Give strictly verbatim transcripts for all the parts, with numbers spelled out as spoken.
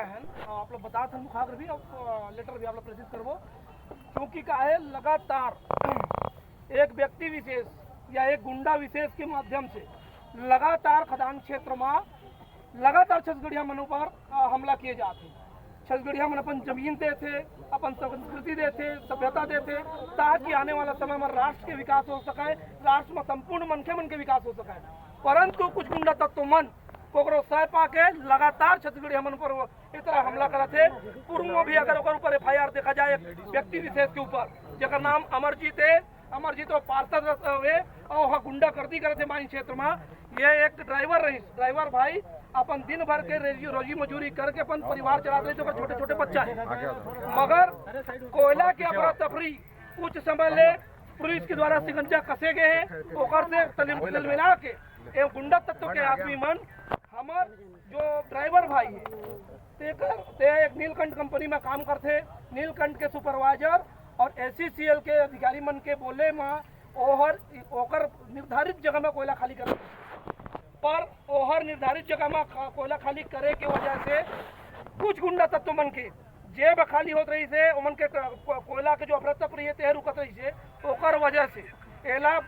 आप लोग बता थन मुखाग्र भी, आप लेटर भी आप लोग प्रेषित करबो, क्योंकि का है, लगातार एक व्यक्ति विशेष या एक गुंडा विशेष के माध्यम से लगातार खदान क्षेत्र में लगातार छत्तीसगढ़िया मन ऊपर हमला किए जाते हैं। छत्तीसगढ़िया मन अपन जमीन देथे, अपन संस्कृति देथे, सभ्यता देथे, ताकि आने वाला समय में राष्ट्र के विकास हो सके, राष्ट्र में संपूर्ण मनखे मन के विकास हो सके। परंतु कुछ गुंडा तत्व मन कोकरो सह पाके लगातार छत्तीसगढ़िया मन पर इस तरह हमला करत हे। पूर्व में भी अगर ओकर ऊपर एफ आई आर देखा जाए, एक व्यक्ति विशेष के ऊपर, जेकर नाम अमरजीत है, अमरजीत वो पार्षद रह-, हुए और वहाँ गुंडागर्दी करत हे माइन क्षेत्र में। ये एक ड्राइवर रही, ड्राइवर भाई अपन दिन भर के रोजी, रोजी मजूरी करके अपन परिवार चलाते रहे, तो छोटे छोटे बच्चा है, मगर कोयला के अफरा तफरी कुछ समय ले पुलिस के द्वारा शिकंजा कसे गए हैं, ओकर से तल मिला के ये गुंडा तत्व के आदमी मन हमर जो ड्राइवर भाई है, तेकर ते एक नीलकंठ कंपनी में काम करथे, नीलकंठ के सुपरवाइजर और एस ई सी एल के अधिकारी मन के बोले में ओहर ओकर निर्धारित जगह में कोयला खाली कर, पर ओहर निर्धारित जगह में खा-, कोयला खाली करे के वजह से कुछ गुंडा तत्व मन के जेब खाली होत रहिस हे, ओमन के क-, को-, कोयला के जो अफरा तफरी हे, ते रुकत रहिस हे, ओकर वजह से एला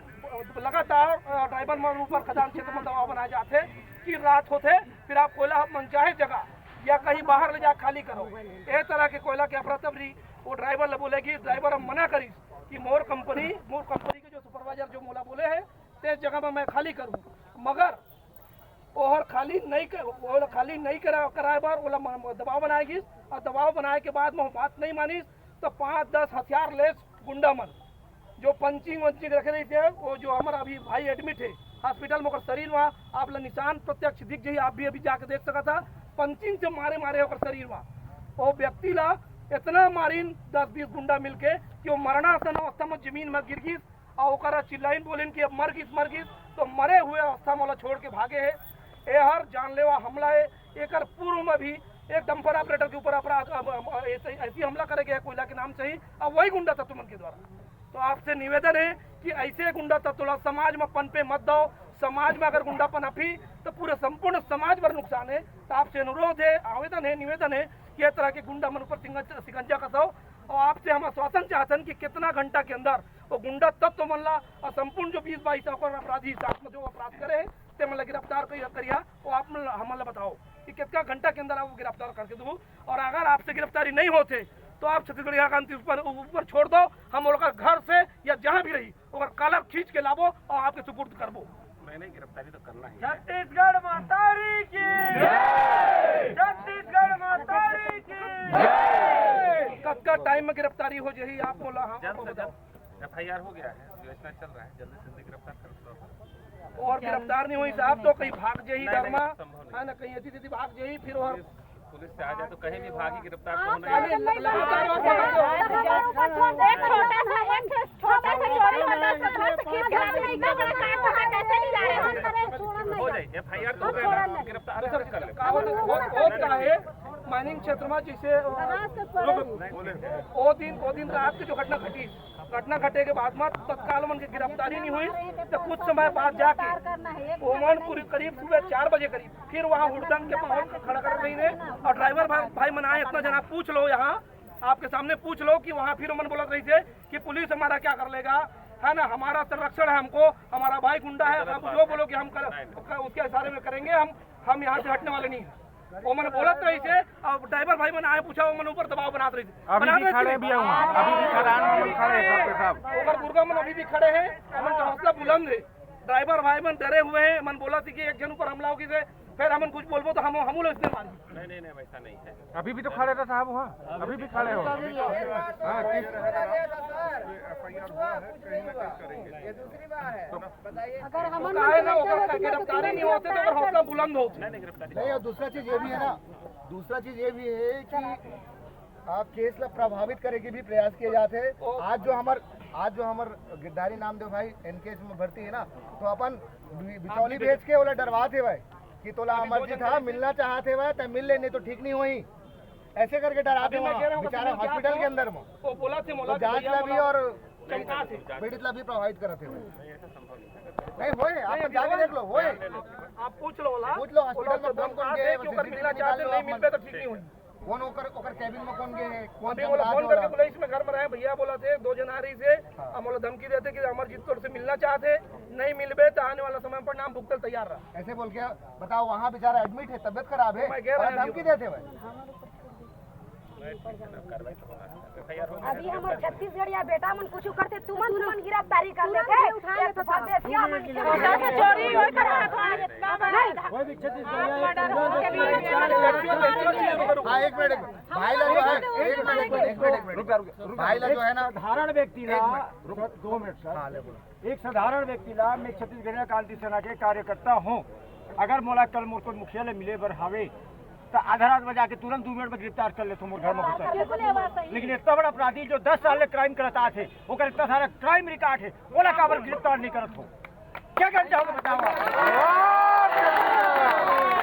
लगातार, अ, ड्राइवर मन ऊपर खदान क्षेत्र में दबाव बनाए जाथे कि रात होथे, फिर आप कोयला मनचाहे जगह या कहीं बाहर ले जा खाली करो। ए तरह के कोयला के अफरा तफरी वो ड्राइवर ला बोले कि ड्राइवर अब मना करिस कि मोर कंपनी, मोर कंपनी के जो सुपरवाइजर जो मोला बोले हे, ते जगह में मैं खाली करूँ, मगर ओहर खाली नहीं कर, ओला खाली नहीं करा, कराए बर ओला म-, दबाव बनाए गिस, और दबाव बनाए के बाद में बात नहीं मानिस, तो पाँच दस हथियार लेस गुंडा मन जो पंचिंग वंचिंग रखे रहिस हे, वो जो हमर अभी भाई एडमिट है हॉस्पिटल में, ओकर शरीर में आप ला निशान प्रत्यक्ष दिख जाही, आप भी अभी जाके देख सकत हा, पंचिंग से मारे मारे ओकर शरीर में। वो व्यक्ति ला इतना मारिन दस बीस गुंडा मिलके कि वो मरणासन अवस्था में जमीन में गिर गिस, और ओकरा चिल्लाइन बोलिन कि अब मर गिस, मर गिस, तो मरे हुए अवस्था में ओला छोड़ के भागे हे। ए हर जानलेवा हमला हे। एकर पूर्व में भी एक डंपर ऑपरेटर के ऊपर अपराध, अब, अब, ऐसे, ऐसी हमला करे गए कोयला के नाम से ही, अब वही गुंडा तत्व मन के द्वारा। तो आपसे निवेदन है कि ऐसे गुंडा तत्व ला समाज में पनपे मत दो। समाज में अगर गुंडा पनपही तो पूरे संपूर्ण समाज पर नुकसान है। तो आपसे अनुरोध है, आवेदन है, निवेदन है कि ये तरह के गुंडा मन ऊपर सिंगज-, शिकंजा कसो। और आपसे हम आश्वासन चाहतन कि कितना घंटा के अंदर वो गुंडा तत्व मन ला और संपूर्ण जो बीस बाईस ओकर अपराधी साथ में जो अपराध करे हैं, ते मन ला गिरफ्तार करिया, करिया, वो आप मन ला, हमन ला बताओ कि कितना घंटा के अंदर आप गिरफ्तार करके दो। और अगर आपसे गिरफ्तारी नहीं होते तो आप छत्तीसगढ़िया कांति ऊपर, ऊपर छोड़ दो, हम ओकर घर से या जहाँ भी रही ओकर कॉलर खींच के लाबो और आपके सुपुर्द करबो। नहीं, नहीं, गिरफ्तारी तो करना ही है। छत्तीसगढ़ महतारी की जय। छत्तीसगढ़ महतारी की जय। कतका टाइम में गिरफ्तारी हो जाही आप मोला, हाँ, जल्द से बताओ। जल्द एफ आई आर हो गया है, विवेचना चल रहा है, जल्दी से जल्दी गिरफ्तार करो। और गिरफ्तार नहीं होही साहब तो कहीं भाग जाही नहीं, नहीं, डरमा, संभव नहीं। है ना, कहीं ऐसी तैसी भाग जाही, फिर और पुलिस से आ जाए तो कहीं भी भागी, गिरफ्तार तो होना ही है। लगातार और पकड़ लो। एक छोटा सा, एक छोटा सा चोरी होता है, उसको घर से खींच के लाते हैं, इतना बड़ा कांड होता है, कैसे नहीं जा रहे हम? हो जाए, एफ आई आर तो हो गया ना, गिरफ्तार कर ले। का होता है? वो, वो क्या है? माइनिंग क्षेत्र में जैसे, अ, नहीं, नहीं। वो दिन, वो दिन रात की जो घटना घटी, घटना घटे के बाद में तत्काल मन के गिरफ्तारी नहीं हुई, तो कुछ समय बाद जाके ओमन पूरी करीब सुबह चार बजे करीब फिर वहाँ हुड़दंग के माहौल को खड़ा कर रही है। और ड्राइवर भाई, भाई मन आए, इतना जना पूछ लो यहाँ, आपके सामने पूछ लो कि वहाँ फिर ओमन बोलत रही थे कि पुलिस हमारा क्या कर लेगा, है ना, हमारा संरक्षण है हमको, हमारा भाई गुंडा है, आप जो बोलो कि हम कर, उसके इशारे में करेंगे, हम, हम यहाँ से हटने वाले नहीं हैं। ओमन बोलत रही थे, अब ड्राइवर भाई मन आए पूछा, ओमन ऊपर दबाव बनात रही थे, अभी बनात भी रही खड़े थी। भी हैं वहाँ, अभी भी खड़े हैं, खड़े हैं सब के सब। ओकर गुर्गा मन अभी भी खड़े हैं, ओमन का हौसला बुलंद है। ड्राइवर भाई मन डरे हुए हैं, मन बोला थी कि एक जन ऊपर हमला होगी से, फिर हमन कुछ बोलबो तो हम, हमू लोग इसने मारी। नहीं, नहीं, नहीं, वैसा नहीं है। अभी भी तो खड़े थे साहब वहाँ, अभी भी खड़े हो। हाँ, किस ये दूसरी बार है। तो बताइए। अगर हम तो काहे ना ओकर गिरफ्तारी नहीं होते तो ओकर हौसला बुलंद होते। नहीं, नहीं, गिरफ्तारी नहीं, और दूसरा चीज ये भी है ना, दूसरा चीज ये भी है कि आप केस ला प्रभावित करे के भी प्रयास किए जाते हैं। आज जो हमर, आज जो हमर गिरधारी नामदेव भाई एन के एस में भर्ती है ना, तो अपन बि-, बिचौली भेज के ओला डरवाते भाई कि तोला अमरजीत हा मिलना चाहते हुए तो मिल ले, नहीं तो ठीक नहीं होही, ऐसे करके डराते अभी मैं वहाँ कह रहा हूँ, बेचारा हॉस्पिटल के अंदर में। वो बोला थे, तो मोला जांच ला भी और पीड़ित ला भी प्रभावित करते हुए। नहीं होए, आप जाके देख लो, होए। आप पूछ लो, बोला। पूछ लो, हॉस्पिटल में कौन कौन गए, कि ओकर मिलना चाहते, नहीं मिल पे तो ठीक नहीं होही। कौन ओकर, ओकर केबिन में कौन गए है, कौन अभी बोला, फोन करके बोला, इसमें घर में रहे भैया, बोला थे दो जना रही से, हाँ। हम बोला धमकी देते कि अमरजीत तोर से मिलना चाहते, नहीं मिलबे तो आने वाला समय पर नाम भुगतल तैयार रहा। ऐसे बोल के बताओ, वहाँ बेचारा एडमिट है, तबियत खराब है, मैं कह रहा और हूँ धमकी देते हुए। अभी हमर छत्तीसगढ़िया बेटा मन कुछ करते, तुमन तुमन गिरफ्तारी कर लेते। ये परदेसिया मन के चोरी होय कर रहा था, इतना बड़ा नहीं। कोई भी छत्तीसगढ़िया एक परिवार के बीच में हाँ, एक मिनट, एक मिनट। भाई ला जो है, एक मिनट, एक मिनट, एक मिनट, एक मिनट। रुक, रुक, रुक। भाई ला जो है ना, साधारण व्यक्ति एक ला, मिनट, रुक। दो मिनट सर। हाँ, ले बोलो। एक साधारण व्यक्ति ला, मैं छत्तीसगढ़िया क्रांति सेना के कार्यकर्ता हूँ। अगर मोला कल मोर कोई मुखिया ले मिले बर हावे, तो आधा रात में जाके तुरंत दो मिनट में गिरफ्तार कर लेते मोर घर में घुस के। लेकिन इतना बड़ा अपराधी जो दस साल ले क्राइम करत आथे, ओकर इतना सारा क्राइम रिकॉर्ड है, ओला काबर गिरफ्तार नहीं करत हो? क्या कहना चाहोगे, बताओ आप।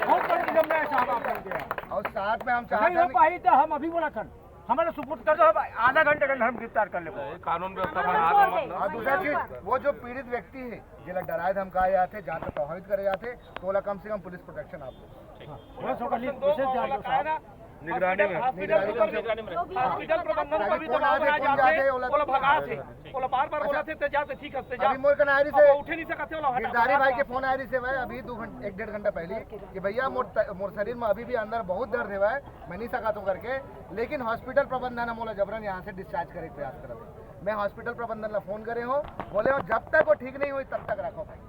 बहुत बड़ी विडम्बना है साहब, आप लोग के यहाँ। और साथ में हम नहीं चाहते हो हैं पाई तो हम अभी बोला था, हमारा सुपुर्द कर दो, हम आधा घंटे के अंदर हम गिरफ्तार कर लेंगे। कानून व्यवस्था बना दो, मतलब। और दूसरा चीज, वो जो पीड़ित व्यक्ति है, जेला डराए धमकाए जाते, जान से प्रभावित करे जाते, तो ओला कम से कम पुलिस प्रोटेक्शन आप दो। हाँ, बस होगा, विशेष ध्यान दो साहब। निगरानी में। हॉस्पिटल निगरानी में। हॉस्पिटल प्रबंधन को भी ताकि कौन दबाव आते, बनाया कौन जाते, जाते, ओला ओला भगा थे। ओला बार-बार अच्छा। बोला थे, "ते जा, ते ठीक हस, ते जा।" अभी मोर कन आए रही अब से, वो उठे नहीं सकते, ओला हटा, गिरधारी हटा, भाई के हटा। फोन आए रही से भाई, अभी दो घंटे, एक डेढ़ घंटा पहले, कि भैया मोर त-, मोर शरीर में अभी भी अंदर बहुत दर्द है भाई, मैं नहीं सकत हूँ करके, लेकिन हॉस्पिटल प्रबंधन ह मोला जबरन यहाँ से डिस्चार्ज करे के प्रयास करत है। मैं हॉस्पिटल प्रबंधन ला फोन करे हूँ, बोले हूँ जब तक वो ठीक नहीं हुई तब तक रखो भाई।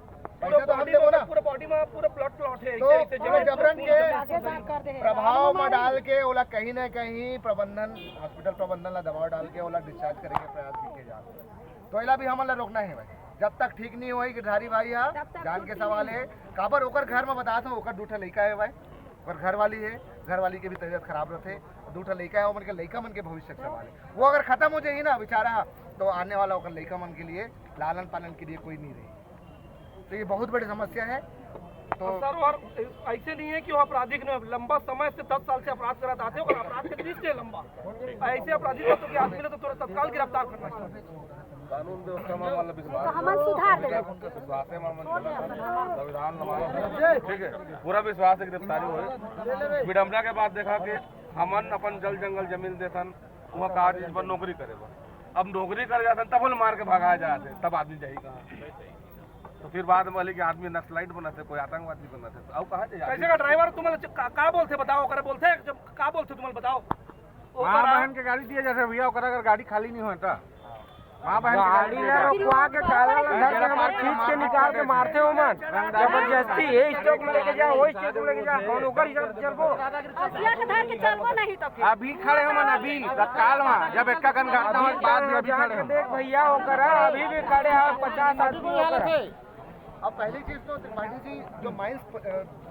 पैसा तो हम देबो ना। पूरा बॉडी में पूरा ब्लड क्लॉट है, तो ऐसे, ऐसे पूरा जबरन के प्रभाव में डाल के ओला कहीं ना कहीं प्रबंधन, हॉस्पिटल प्रबंधन ला दबाव डाल के ओला डिस्चार्ज करे के प्रयास भी किए जा रहे। तो एला भी हमन ला रोकना है भाई, जब तक ठीक नहीं होई गिरधारी भाई हा, तब तक जान के सवाल है। काबर ओकर घर में बता था, ओकर दू ठा लइका है भाई, ओकर घरवाली है, घरवाली के भी तबीयत खराब रहते, दू ठा लइका है, ओमन के लइका मन के भविष्य के सवाल है। वो अगर खत्म हो जाही ना बेचारा, तो आने वाला ओकर लइका मन के लिए लालन पालन के लिए कोई नहीं रही। तो ये बहुत बड़ी समस्या है। तो सर, और ऐसे नहीं है कि वो आपराधिक नहीं, लंबा समय से दस साल से अपराध करत आते और अपराध के लिस्ट है लंबा। ऐसे अपराधी को तो कि आदमी ने तो तुरंत तत्काल गिरफ्तार करना चाहिए। कानून व्यवस्था में वाला विश्वास तो हमन सुधार देबे। उनके विश्वास है, हमन संविधान हमारा, ठीक है, पूरा विश्वास है गिरफ्तारी होए। विडम्बना के बात देखा कि हमन अपन जल जंगल जमीन देथन, वहाँ का आदमी पर नौकरी करे बर, अब नौकरी करे जाथन तब ओला मार के भगाए जाथे, तब आदमी जाही कहाँ? तो फिर बाद में बोले कि आदमी नक्सलाइट बनत है, कोई आतंकवादी बनत है, तो अब कहाँ जाए? कैसे का ड्राइवर तुम्हारा च-, का, का बोलते बताओ, ओकरा बोलते जब का बोलते तुम्हारा बताओ? माँ ओकरा बहन के गाड़ी दिए जैसे भैया, ओकरा अगर गाड़ी खाली नहीं होता, माँ बहन के गाड़ी गाड़ी ला दिए। रोकवा के काला ला धर के हमार खींच के निकाल के मारते हो मन। जबरदस्ती, ये स्टॉक में लेके जा, वो स्टॉक में लेके जा, कौन ओकर हिसाब से चलबो? हसिया के धर के चलबो नहीं तो फिर। अभी खड़े हो मन, अभी तत्काल में, जब एक का घंटा होय, बाद में अभी खड़े हो। देख भैया, ओकरा अभी भी खड़े हैं, पचास आदमी ओकरा। अब पहली चीज तो त्रिपाठी जी, जो माइंस प-, अ,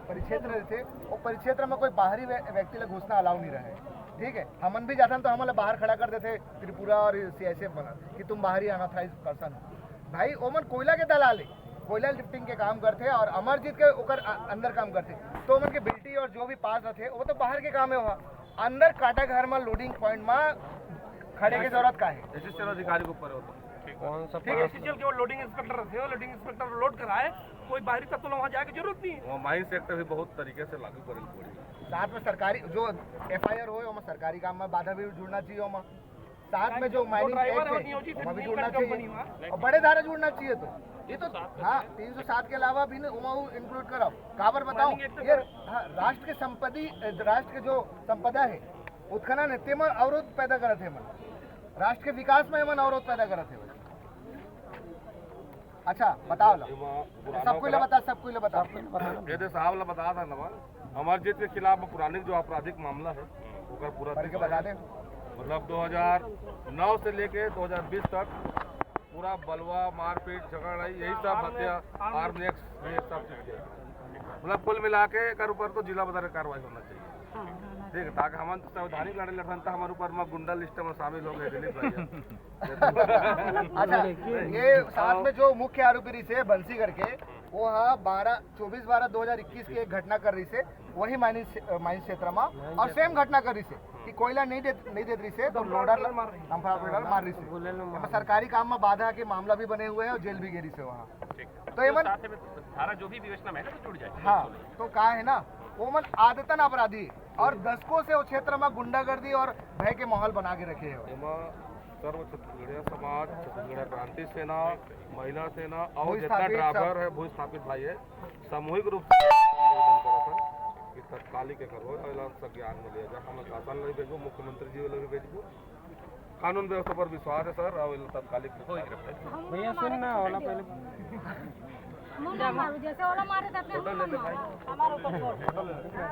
परिक्षेत्र रहिथे, वो परिक्षेत्र में कोई बाहरी व्य-, व्यक्ति ला घुसना अलाउ नहीं रहे, ठीक है। हमन भी जाथन तो हमन ला बाहर खड़ा कर देथे त्रिपुरा और सीआईएसएफ वाला कि तुम बाहरी अनऑथराइज पर्सन हो। भाई, ओमन कोयला के दलाल है, कोयला लिफ्टिंग के काम करथे और अमरजीत के ओकर अ-, अंदर काम करथे, तो ओमन के बिल्टी और जो भी पास रथे, वो तो बाहर के काम है। वहाँ अंदर काटा घर में लोडिंग पॉइंट में खड़े के जरूरत का है? एसडीसीएल अधिकारी के ऊपर होता है। कौन सा ठीक है, पास? एसडीसीएल केवल लोडिंग इंस्पेक्टर रहिथे, लोडिंग इंस्पेक्टर लोड कराए, कोई बाहरी तत्व ला वहाँ जाए के जरूरत नहीं है। वहाँ माइंस एक्ट भी बहुत तरीके से लागू करे के पड़ी। साथ में सरकारी जो एफआईआर होए, ओमा सरकारी काम में बाधा भी जुड़ना चाहिए, ओमा साथ में जो माइनिंग ड्राइवर एक्ट है, है, नियोजित ओमा भी नियोजित जुड़ना कंपनी चाहिए। वहाँ। और बड़े धारा जुड़ना चाहिए तो ये तो, हाँ, तीन सौ सात के अलावा भी न-, ओमा वो इंक्लूड कराओ। काबर बताओ, माइनिंग एक्ट ये, हाँ, राष्ट्र के संपत्ति, राष्ट्र के जो संपदा है, उत्खनन है, तेमा अवरोध पैदा करत है मन। राष्ट्र के विकास में एमन अवरोध पैदा करत हे। अच्छा, बताओ ला। एमा पुराना सब कोई ला ओकरा बता, सब कोई ला बता। ये दे साहब ला बता था ना, अमरजीत के खिलाफ पुराने जो आपराधिक मामला है, ओकर पूरा पढ़ के बता दे। मतलब दो हज़ार नौ से लेके दो हज़ार बीस तक पूरा बलवा, मारपीट, झगड़ा, यही सब हत्या, आर्म एक्ट, ये सब चीज है। मतलब कुल मिला के एकर ऊपर तो जिला बदर कार्रवाई होना चाहिए। ठीक है, ताकि हमन संवैधानिक लड़ाई लड़थन, त हमर ऊपर म गुंडा लिस्ट म शामिल हो गए दिलीप भैया। अच्छा, ये साथ में जो मुख्य आरोपी रहिसे बंसी करके, वो हा बारह, चौबीस बारह दो हज़ार इक्कीस के एक घटना कर रहिसे, वही माइनिंग क्षे-, माइनिंग क्षेत्र में, और सेम घटना कर रहिसे कि कोयला नहीं देत, नहीं देत रहिसे, तो लोडर डंपर लोडर मार रहिसे। एमा सरकारी काम में बाधा के मामला भी बने हुए हैं और जेल भी गे रहिसे वहाँ। तो एमन साथ में धारा जो भी विवेचना में है ना, तो जुड़ जाए। हाँ, तो का है ना, वो मन आदतन अपराधी और दशकों से वो क्षेत्र में गुंडागर्दी और भय के माहौल बना के रखे हैं। एमा सर्व छत्तीसगढ़िया समाज, छत्तीसगढ़िया क्रांति सेना, महिला सेना और जितना ड्राइवर है, भूस्थापित भाई है, सामूहिक रूप से निवेदन करत हन कि तत्कालिक एकर हो, एला संज्ञान में लिया जाए। हम शासन ला भी भेजबो, मुख्यमंत्री जी ला भी भेजबो। कानून व्यवस्था पर विश्वास है सर, और एला तत्कालिक। भैया सुन ना, ओला पहले। मुंह ना मारो, जैसे ओला मारे थे अपने मुंह ना मारो। हमारे ऊपर छोड़।